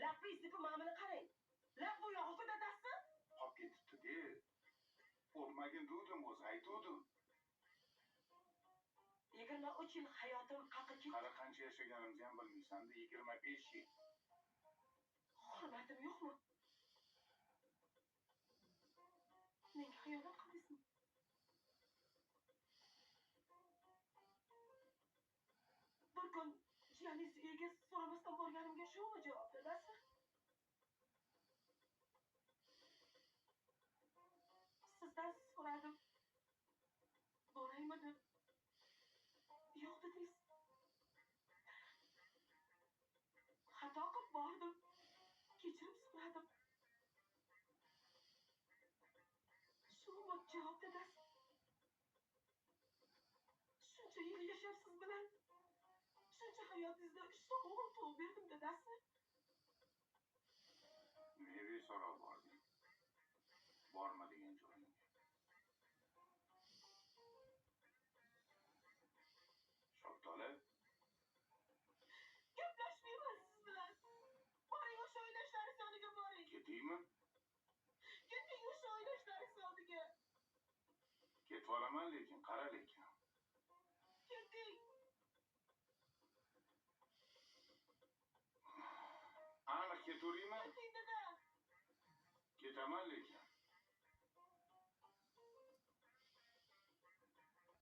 Lappi ipi mamini qarang. Lap bu yog'i dadasi. Qolib ketibdi-de. O'pmagin dedim o'zi, aytuvdim. 23 yil hayotim haqi ketdi. Hali qancha yashaganimizni ham bilmaysan-da, 25 yil. Hurmatim yo'qmi? Menga xiyonat qildingizmi? Bir kun jiyaningiz uyiga so'ramasdan borganimga shumi javob dadasi? Sizdan so'radim. Boraymi deb. Yo'q dedingiz. Xato qilib bordim. Kechirim so'radim. Shumi javob dadasi? Shuncha yil yashab siz bilan, shuncha hayotingizda 3 ta o'g'il tug'ib berdim dadasi. Nega so'rab bording? Borma degan joyingga. Shaftoli. Gaplashmayman siz bilan. Boring o'sha o'ynashlaringiz yoniga boring. Ketaymi? Keting o'sha o'ynashlaringiz yoniga. Ketib olaman lekin, qara lekin. Keting. Aniq ketaveraymi? Keting dada. Ketaman lekin.